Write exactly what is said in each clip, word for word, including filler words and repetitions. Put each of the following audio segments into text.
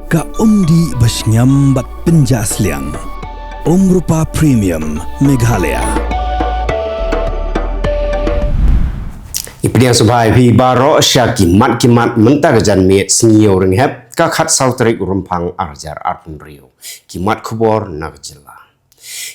Ka umdih ba shngiam bad pynjah sliang. Umrupa Premium Meghalaya. I pdiang sngewbha ïa phi baroh sha ki mat ki mat mynta ka janmiet sngi Ïewrynghep ka khatsaw tarik u Rymphang arhajar arphew hynriew. Ki mat khubor na ka jylla.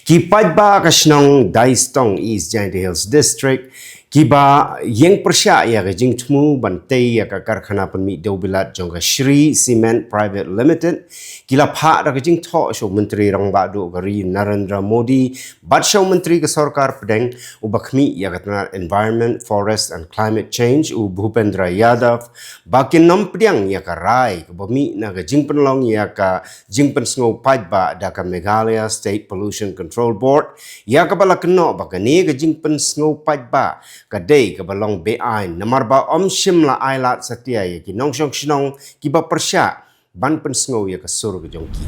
Ki paidbah ka shnong Daistong, East Jaintia Hills District, kiba ïeng pyrshah ïa ka jingthmu ban tei ïa ka karkhana pynmih dewbilat jong ka Shree Cement Private Limited, ki la phah da ka jingthoh sha u Myntri Rangbah Duh ka ri Narendra Modi bad sha u Myntri ka Sorkar Pdeng uba khmih ïa ka tnat Environment, Forest and Climate Change u Bhupendra Yadav ba kin ym pdiang ïa ka rai kaba mih na ka jingpynlong ïa ka jingpynsngew paidbah da ka Meghalaya State Pollution Control Board, ïa kaba la kynnoh ba kane ka jingpynsngew paidbah ka dei kaba long be-aiñ namar ba ym shym la ailad satia ïa ki nongshong shnong kiba pyrshah ban pynsngew ïa ka sur ka jong ki.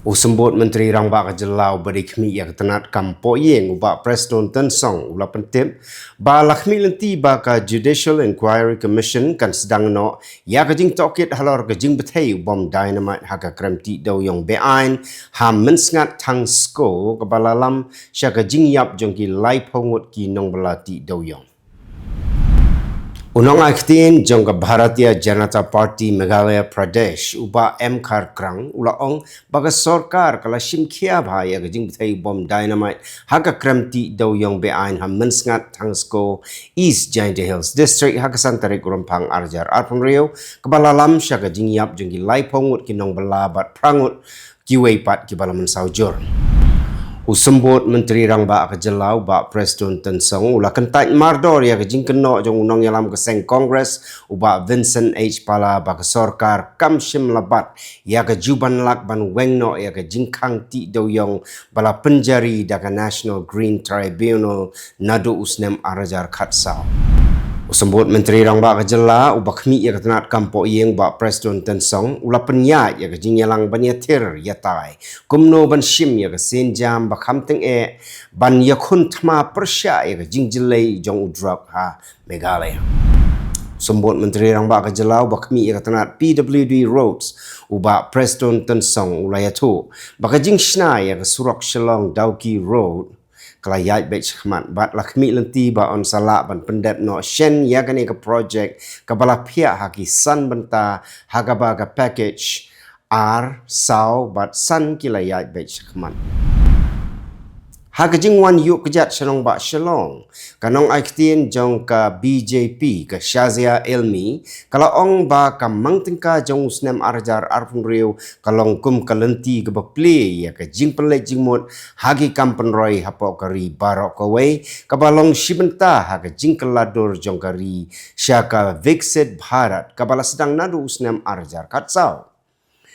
U Symbud Myntri Rangbah ka jylla uba dei khmih ïa ka tnat kam pohïing u Bah Prestone Tynsong u la pyntip ba la khmih lynti ba ka Judicial Inquiry Commission kan sdang noh ïa ka jingtohkit halor ka jingbthei u bom dynamite ha ka krem tih dewïong be-aiñ ha Mynsngat Thangsko kaba la lam sha ka jingïap jong ki laiphew ngut ki nongbylla tih dewïong. U nongai ktien jong ka Bharatiya Janata Party Meghalaya Pradesh u Bah M Kharkrang u la ong ba ka sorkar ka la shim khia bha ïa ka jingbthei u bom dynamite ha ka krem tih dewïong be-aiñ ha Mynsngat Thangsko, East Jaintia Hills District ha ka san tarik u Rymphang arhajar arphew hynriew kaba la lam sha ka jingïap jong ki laiphew ngut ki nongbylla bad phra ngut kiwei pat kiba la mynsaw jur. U Symbud Myntri Rangbah ka jylla u Bah Prestone Tynsong u la kyntait mardor ïa ka jingkynnoh jong u nongïalam ka seng Congress u Bah Vincent H Pala ba ka sorkar kam shym la bat ïa ka juban lak ban weng noh ïa ka jingkhang tih dewïong ba la pynjari da ka National Green Tribunal naduh u snem arhajar khatsaw. U Symbud Myntri Rangbah ka jylla uba khmih ïa ka tnat kam pohïing Bah Prestone Tynsong u la pynïaid ïa ka jingïalang ban ïathir ïatai kumno ban shim ïa ka sienjam ba kham tyngeh ban ïakhun thma pyrshah ïa ka jingjyllei jong u drok ha Meghalaya. Symbud Myntri Rangbah ka jylla uba khmih ïa ka tnat P W D Roads u Bah Prestone Tynsong u la ïathuh ba ka jingshna ïa ka surok Shillong Dawki Road ka la ïaid beit shakhmat bad la khmih lynti ba yn sa lah ban pyndep noh shen ïa kane ka projek kaba la phiah ha ki san bynta ha kaba ka package ar, saw bad san ki la ïaid beit shakhmat. Ha ka jingwan ïuh kjat sha nongbah Shillong, ka nongai ktien jong ka B J P ka Shazia Ilmi ka la ong ba ka mang tyngka jong u snem arhajar arphew hynriew ka long kum ka lynti kaba plie ïa ka jingpynleit jingmut ha ki kam pynroi hapoh ka ri baroh kawei kaba long shi bynta ha ka jingkylla dur jong ka ri sha ka Viksit Bharat kaba la sdang naduh u snem arhajar khatsaw.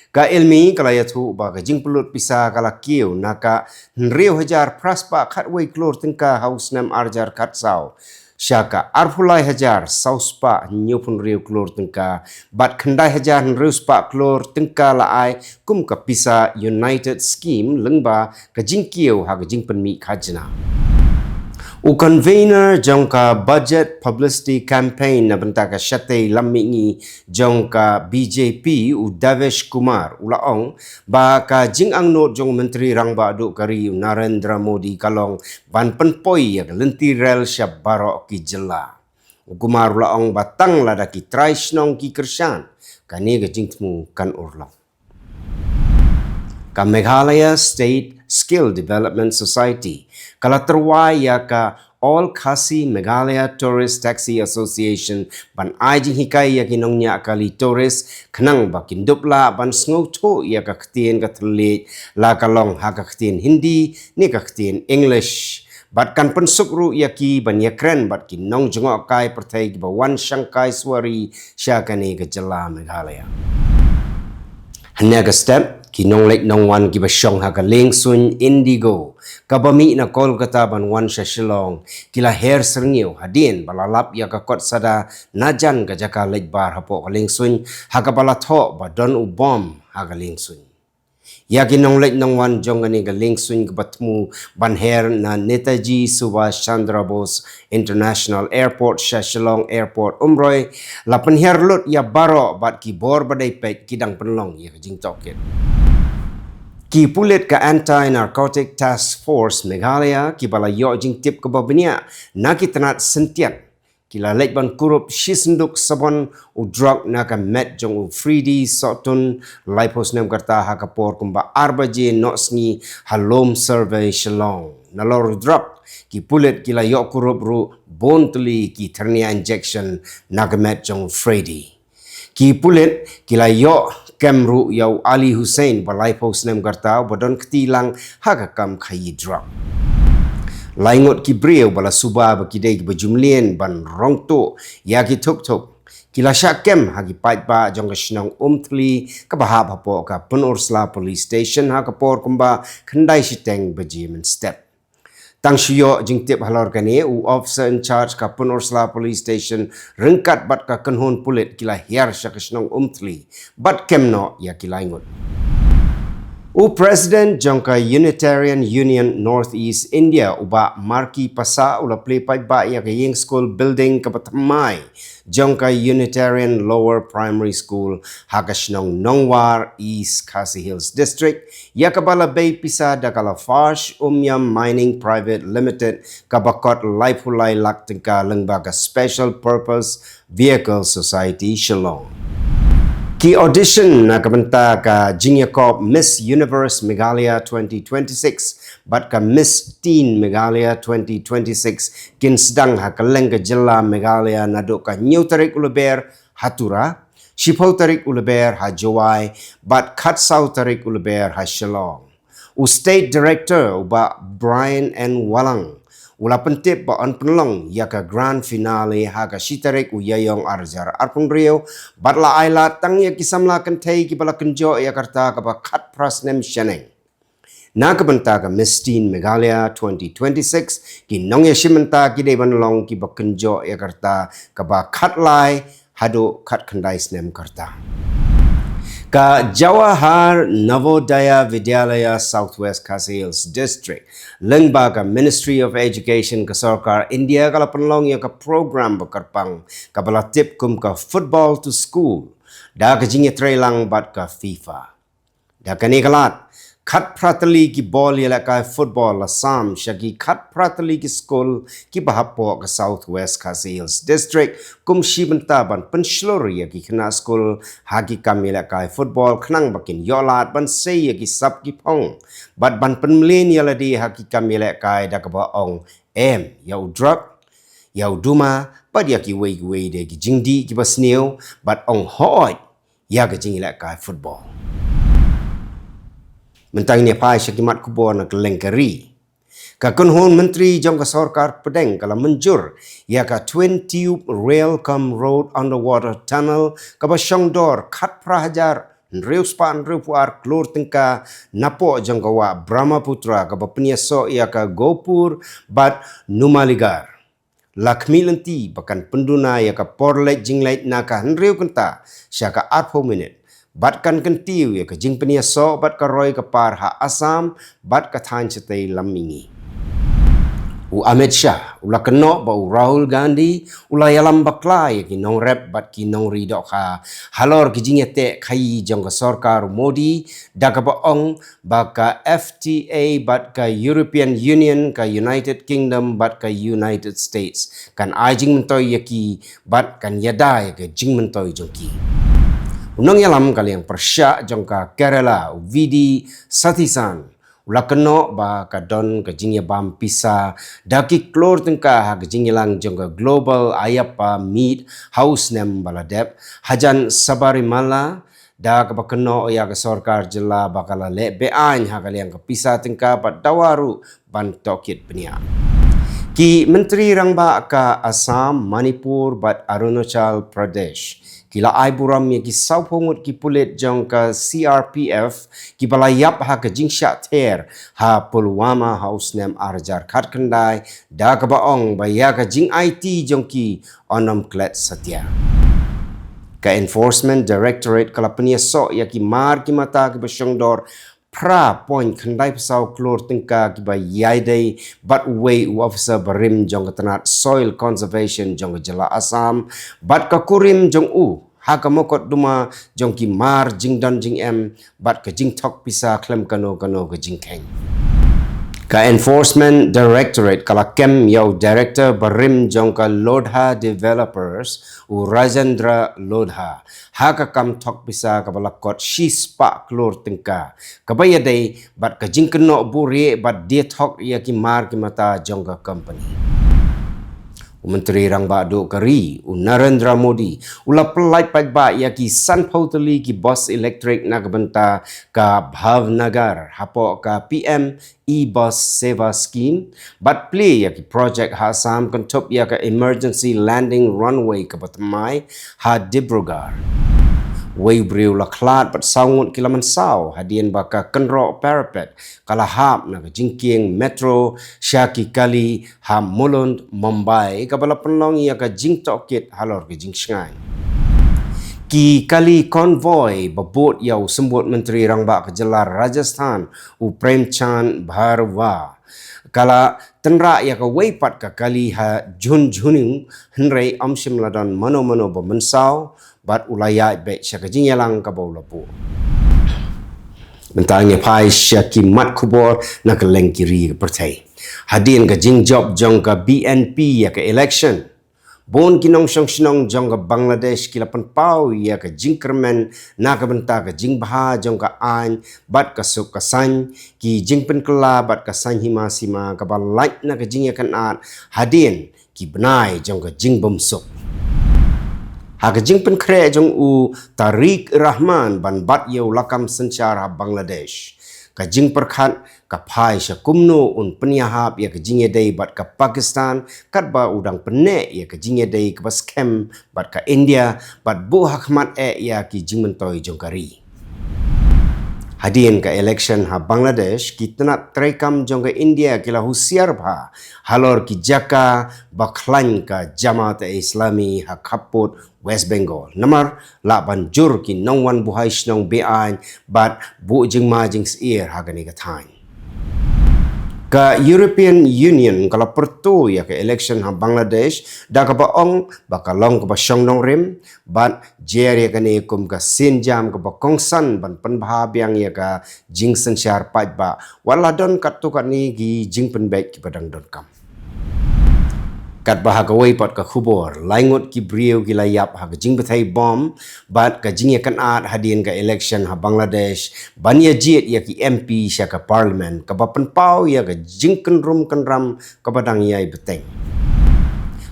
Ka Ilmi ka la ïathuh ba ka jingpynlut pisa ka la kiew na ka hynriew hajar phra spah khatwei klur tyngka ha u snem arhajar khatsaw sha ka arphew lai hajar saw spah hynñiewphew hynriew klur tyngka bad khyndai hajar hynriew spah klur tyngka la ai kum ka pisa United Scheme lyngba ka jingkiew ha ka jingpynmih khajna. U convener jong ka Budget Publicity Campaign na bynta ka shatei lam mihngi jong ka B J P u Devesh Kumar u la ong ba ka jingangnud jong u Myntri Rangbah Duh ka ri u Narendra Modi ka long ban pynpoi ïa ka lynti rel sha baroh ki jylla. U Kumar u la ong ba tang lada ki trai shnong ki kyrshan, kane ka jingthmu kan urlong. Ka Meghalaya State Skill Development Society ka la tyrwa ïa ka All Khasi Meghalaya Tourist Taxi Association ban ai jinghikai ïa ki nongñiah kali tourist khnang ba kin dup lah ban sngewthuh ïa ka ktien ka thylliej, la ka long ha ka ktien Hindi ne ka ktien English. Bad kan pynsuk ruh ïa ki ban ïakren bad ki nongjngohkai pyrthei kiba wan shangkai suwari sha kane ka jylla Meghalaya. Hynne ka step, ki nongleit nongwan kiba shong ha ka liengsuiñ Indigo kaba mih na Kolkata ban wan sha Shillong ki la her syrngiew hadien ba la lap ïa ka kot sada na jan ka jaka leit bar hapoh ka liengsuiñ ha kaba la thoh ba don u bom ha ka liengsuiñ. Ïa ki nongleit nongwan jong kane ka liengsuiñ kaba thmu ban her na Netaji Subhash Chandra Bose International Airport sha Shillong Airport Umroi la pynhiar lut ïa baroh bad ki bor ba dei peit ki dang pynlong ïa ka jingtohkit. Ki pulit ka Anti-Narcotic Task Force Meghalaya kiba la ïoh jingtip kaba bniah na ki tnat syntiat ki la leit ban kurup shi synduk sabon u drok na ka met jong u Freddy Sohtun, laiphew snem ka rta, ha ka por kumba ar baje noh sngi ha Lum Survey Shillong. Nalor u drok, ki pulit ki la ïoh kurup ruh bun tylli ki hernia injection na ka met jong u Freddy. Ki pulit ki la ïoh kem ruh ïa u Ali Hussain ba laiphew snem ka rta uba don kti lang ha ka kam khaïi drok. Lai ngut ki briew ba la suba ba ki dei kiba ju mlien ban rong tuh ïa ki thuk thuk ki la shah kem ha ki paidbah jong ka shnong Umthli kaba hap hapoh ka Pynursla Police Station ha ka por kumba khyndai shiteng baje mynstep. Tang shu ïoh jingtip halor kane, u officer in charge ka Pynursla Police Station ryngkat bad ka kynhun pulit ki la hiar sha ka shnong Umthli bad kem noh ïa ki lai ngut. U President jong ka Unitarian Union North East India, u Bah Marki Passah, u la plie paidbah ïa ka ïing skul building kaba thymmai jong ka Unitarian Lower Primary School ha ka shnong Nongwar, East Khasi Hills District, ïa kaba la bei pisa da ka Lafarge Omiyam Mining Private Limited, kaba kot laiphew lai lak tyngka lyngba ka Special Purpose Vehicle Society Shillong. Ki audition na ka bynta ka jingïakop Miss Universe Meghalaya twenty twenty-six bad ka Miss Teen Meghalaya twenty twenty-six kin sdang ha kylleng ka jylla Meghalaya naduh ka hynñiew tarik u Lber ha Tura, shiphew tarik u Lber ha Jowai bad khatsaw tarik u Lber ha Shillong. U State Director, u Bah Brian N Wallang, u la pyntip ba yn pynlong ïa ka grand finale ha ka shi tarik u Ïaïong ar hajar arphew hynriew, bad la ai lad tang ïa ki samla kynthei kiba la kynjoh ïa ka rta kaba khatphra snem shaneng. Na ka bynta ka Miss Teen Meghalaya twenty twenty-six, ki nongïashim bynta ki dei ban long kiba kynjoh ïa ka rta kaba khatlai haduh khatkhyndai snem ka rta. Ka Jawahar Navodaya Vidyalaya, South West Khasi Hills District, lyngba ka Ministry of Education ka Sorkar India, ka la pynlong ïa ka program ba kyrpang kaba la tip kum ka Football to School, da ka jingïatreilang bad ka FIFA. Da kane ka lad, khatphra tylli ki ball ïalehkai football la sam sha ki khatphra tylli ki skul kiba hapoh ka South West Khasi Hills District, kum shi bynta ban pynshlur ïa ki khynnah skul ha ki kam ïalehkai football khnang ba kin ïoh lad ban sei ïa ki sap ki phong bad ban pynmlien ïa lade ha ki kam ïalehkai da kaba ong em ïa u drug, ïa u duma bad ïa kiwei kiwei de ki jingdih kiba sniew bad ong hooid ïa ka jingïalehkai football. Mynta ngin ïa phai sha ki mat khubor na kylleng ka ri. Ka kynhun myntri jong ka sorkar pdeng ka la mynjur ïa ka Twin Tube Rail cum Road Underwater Tunnel kaba shongdor khatphra hajar hynriew spah hynriewphew ar klur tyngka napoh jong ka wah Brahmaputra kaba pynïasoh ïa ka Gopur bad Numaligarh. La khmih lynti ba kan pynduna ïa ka por leit jingleit na ka hynriew kynta sha ka arphew minit bad kan kyntiew ïa ka jingpynïasoh bad ka roi ka par ha Assam bad ka thaiñ shatei lam mihngi. U Amit Shah u la kynnoh ba u Rahul Gandhi u la ïalam bakla ïa ki nongrep bad ki nongri dohkha halor ki jingïateh khaïi jong ka sorkar u Modi da kaba ong ba ka F T A bad ka European Union, ka United Kingdom bad ka United States kan ai jingmyntoi ïa ki bad kan ïada ïa ka jingmyntoi jong ki. U nongïalam ka liang pyrshah jong ka Kerala, u V D Satheesan, u la kynnoh ba ka don ka jingïabam pisa da ki klur tyngka ha ka jingïalang jong ka Global Ayyappa Meet ha u snem ba la dep hajan Sabarimala, da kaba kynnoh ïa ka sorkar jylla ba ka la leh be-aiñ ha ka liang ka pisa tyngka bad dawa ruh ban tohkit bniah. Ki myntri rangbah ka Assam, Manipur bad Arunachal Pradesh ki la ai burom ïa ki sawphew ngut ki pulit jong ka C R P F kiba la ïap ha ka jingshah ther ha Pulwama ha u snem ar hajar khatkhyndai da kaba ong ba ïa ka jingaiti jong ki yn ym klet satia. Ka Enforcement Directorate ka la pynïasoh ïa ki mar ki mata kiba shongdor phra point khyndai phew saw klur tyngka kiba ïadei bad uwei u officer barim jong ka tnat Soil Conservation jong ka jylla Assam bad ka kurim jong u ha ka mokotduma jong ki mar jingdon jingem bad ka jingthok pisa khlem kano kano ka jingkheiñ. Ka Enforcement Directorate ka la kem ïa u Director barim jong ka Lodha Developers, u Rajendra Lodha, ha ka kam thok pisa kaba la kot shispah klur tyngka, kaba ïadei bad ka jingkynnoh buhrieh bad die thok ïa ki mar ki mata jong ka company. U Myntri Rangbah Duh ka ri, u Narendra Modi, u la pyllait paidbah ïa ki sanphew tylli ki bus elektrik na ka bynta ka Bhavnagar hapoh ka P M E-Bus Seva Scheme, bad plie ïa ki projek ha Assam kynthup ïa ka Emergency Landing Runway kaba thymmai ha Dibrugarh. Wei u briew la khlad bad saw ngut ki la mynsaw hadien ba ka kynroh parapet ka la hap na ka jingkieng metro sha ki kali ha Mulund, Mumbai, kaba la pynlong ïa ka jingtohkit halor ka jingshngaiñ. Ki kali convoy ba bud ïa u symbud Myntri Rangbah ka jylla Rajasthan, u Premchand Bharwa, ka la tynrah ïa kawei pat ka kali ha Jhunjhunu, hynrei ym shym la don mano mano ba mynsaw bad u la ïaid beit sha ka jingïalang kaba u la buh. Mynta ngin ïa phai sha ki mat khubor na kylleng ki ri ka pyrthei. Hadien ka jingjop jong ka B N P ïa ka election, bun ki nongshong shnong jong ka Bangladesh ki la pynpaw ïa ka jingkyrmen na ka bynta ka jingbha jong ka aiñ bad ka suk ka saiñ, ki jingpynkylla bad ka saiñ hima sima kaba lait na ka jingïakynad hadien ki bnai jong ka jingbymsuk. Ha ka jingpynkhreh jong u Tariq Rahman ban bat ïa u lakam synshar ha Bangladesh, ka jingpyrkhat ka phai sha kumno un pynïahap ïa ka jingïadei bad ka Pakistan katba u dang pynneh ïa ka jingïadei kaba skhem bad ka India bad buh ha khmat eh ïa ki jingmyntoi jong ka ri. Hadien ka election ha Bangladesh, ki tnat treikam jong ka India ki la husiar bha halor ki jaka ba khlaiñ ka Jamaat-e-Islami ha khappud West Bengal. Namar lah ban jur ki nongwan buhai shnong be-aiñ bad buh jingma jingsyier ha kane ka thaiñ. Ka European Union ka la pyrto ïa ka election ha Bangladesh da kaba ong ba ka long kaba shong nongrim bad jer ïa kane kum ka sienjam kaba kongsan ban pynbha biang ïa ka jingsynshar paidbah, wat la don katto katne ki jingpynbeit kiba dang donkam. Katba ha kawei pat ka khubor, lai ngut ki briew ki la ïap ha ka jingbthei bom bad ka jingïakynad hadien ka election ha Bangladesh ban ïa jied ïa ki M P sha ka parliament, kaba pynpaw ïa ka jingkynrum kynram kaba dang ïai bteng.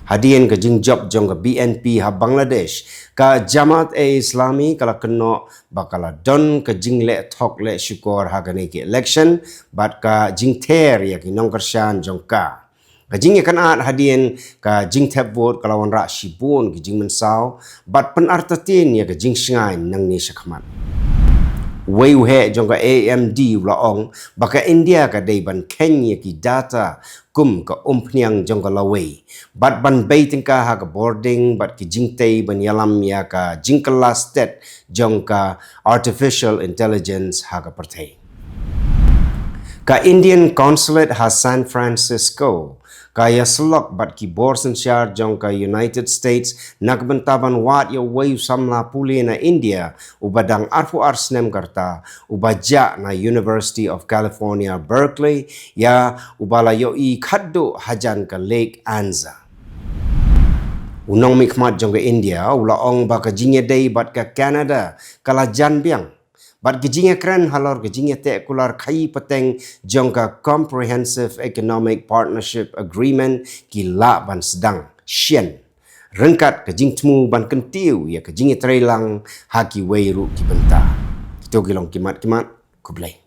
Hadien ka jingjop jong ka B N P ha Bangladesh, ka Jamaat-e-Islami ka la kynnoh ba ka la don ka jingleh thok leh shukor ha kane ka election bad ka jingther ïa ki nongkyrshan jong ka. Ka jingïakynad hadien ka jingthep vote ka la wanrah shibun ki jingmynsaw bad pynartatien ïa ka jingshngaiñ nangne shakhmat. Wei u heh jong ka A M D u la ong ba ka India ka dei ban kheiñ ïa ki data kum ka umphniang jong ka lawei bad ban bei tyngka ha ka bording bad ki jingtei ban ïalam ïa ka jingkylla stet jong ka artificial intelligence ha ka pyrthei. Ka Indian Consulate ha San Francisco ka ïasyllok bad ki bor synshar jong ka United States na ka bynta ban wad ïa uwei u samla pule na India uba dang arphew ar snem ka rta, uba jah na University of California, Berkeley, ïa uba la ïohi khatduh hajan ka Lake Anza. U nongmihkhmat jong ka India u la ong ba ka jingïadei bad ka Canada ka la jan biang bad ka jingïakren halor ka jingïateh kular khaïi pateng jong ka Comprehensive Economic Partnership Agreement ki lah ban sdang shen ryngkat ka jingthmu ban kyntiew ïa ka jingïatreilang ha kiwei ruh ki bynta. Kito ki long ki mat ki mat. Khublei.